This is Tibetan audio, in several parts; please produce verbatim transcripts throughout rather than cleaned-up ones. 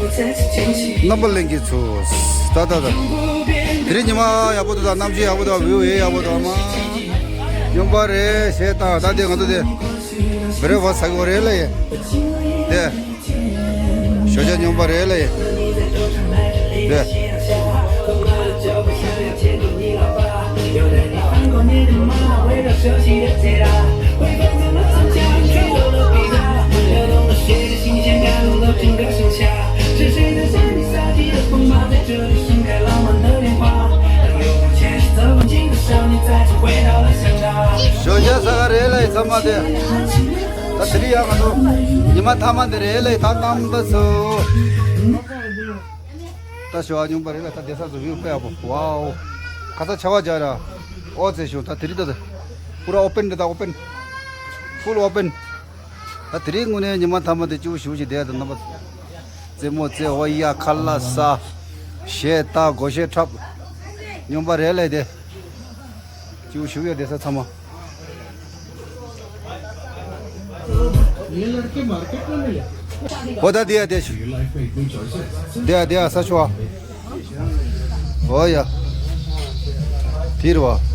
རྣམ་པ་ལྷན་རྒྱས་ཚོ། ད་ད་ད། དེ་རིང་ཉི་མ་ཡག་པོ་འདུག་ད་གནམ་གཤིས་ཡག་པོ་འདུག་བིའུ་ཡེ་ཡག་པོ་འདུག་མ། སྨྱོན་པ་རེད་ཞེས་ད་ད་དེ་ང་ཚོ་དེ། བེ་རེ་བ་ཟ་གི་རེད་ལ་ཡེ། དེ། ཞོ་ཇ་སྨྱོན་པ་རེད་ལ་ཡེ། དེ། ཞོ་ཇ་ཟ་ག་རེད་ལ་ཡེ་ཚང་མ་དེ། ད་དེ་རིང་ཡང་ང་ཚོ་ཉི་མ་མཐའ་མ་དེ་རེད་ལ་ཡེ་ད་གཏམ་ད་སོ། ད་ཞོ་བ་སྨྱོན་པ་རེད་ལ་ད་བསྡད་ས་ཚོ་བིའུ་དཔེ་ཡག་པོ། ཝའོ། ཁ་ས་ཆར་པ་རྒྱག་ར། ཨོ་ཙེ་ཞོ་ད་དེ་རིང་ད་ད། པུ་ར་ཨོ་པན་རེད་ད་ཨོ་པན། ཕུལ་ཨོ་པན། ད་དེ་རིང་དངོས་གནས་ཉི་མ་མཐའ་མ་དེ་སྐྱིད་པོ་ཞེ་པོ་ཞིག་བསྡད་ཡ་ད་རྣམ་པ། རྩེད་མོ་རྩེ་ཨོ་ཡ་ཁ་ལག་ཟ། གཞས་ལྟ་སྒོར་གཞས་འཁྲབ། སྨྱོན་པ་རེད་ལ་ཡེ་དེ། སྐྱིད་པོ་ཞེ་པོ་ཡ་བསྡད་ས་ཚང་མ། ये लड़के मार्केट में मिले। ཨོ་ད་དེ་ཡ་དེ་ཞིག་དེ་ཡ་དེ་ཡ་ས་ཆུ་བ། ཨོ་ཡ། དེ་རུ་བ།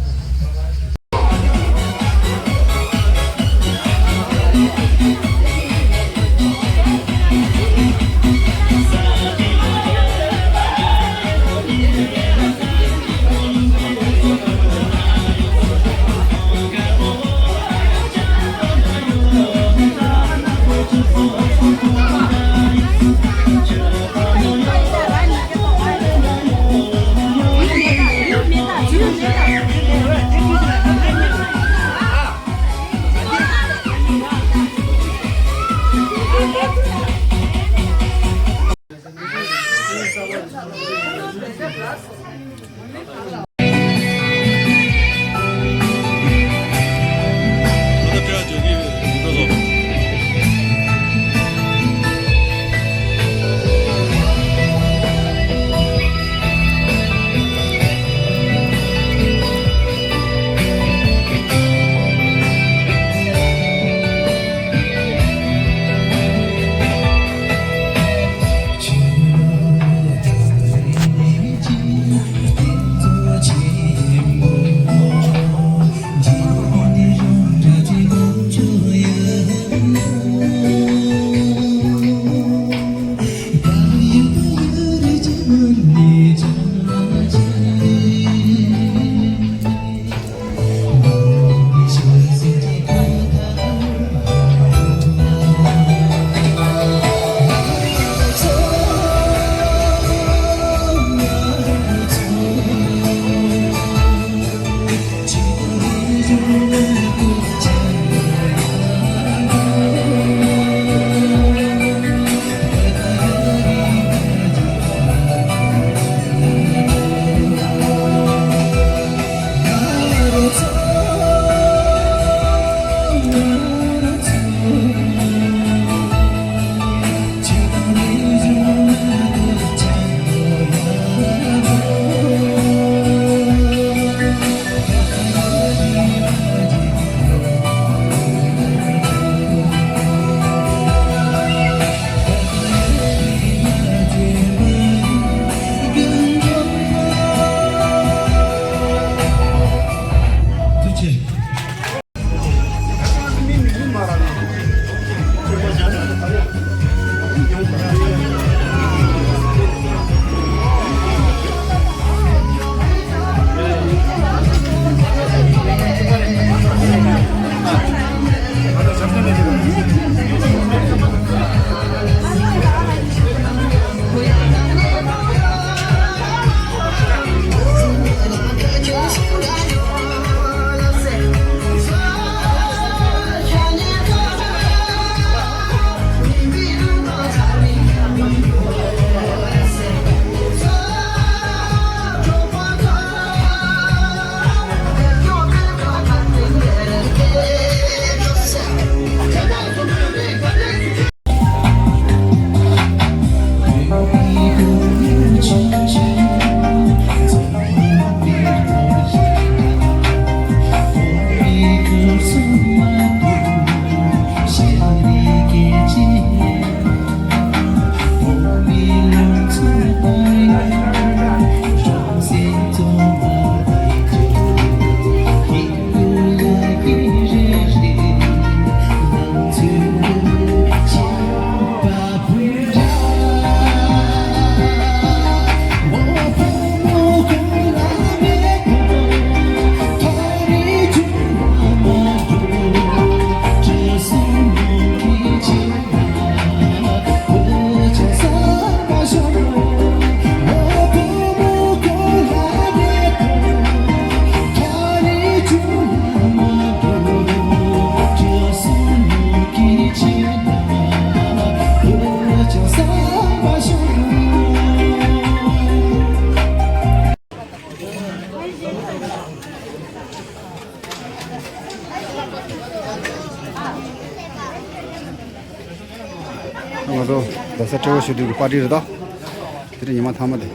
ང་ཚོ་རྡ་ས་ཊེ་ཝོ་ཞུ་དུས་ཀྱི་པར་ཊི་རེད་ད། དེ་རིང་ཉི་མ་མཐའ་མ་དེ།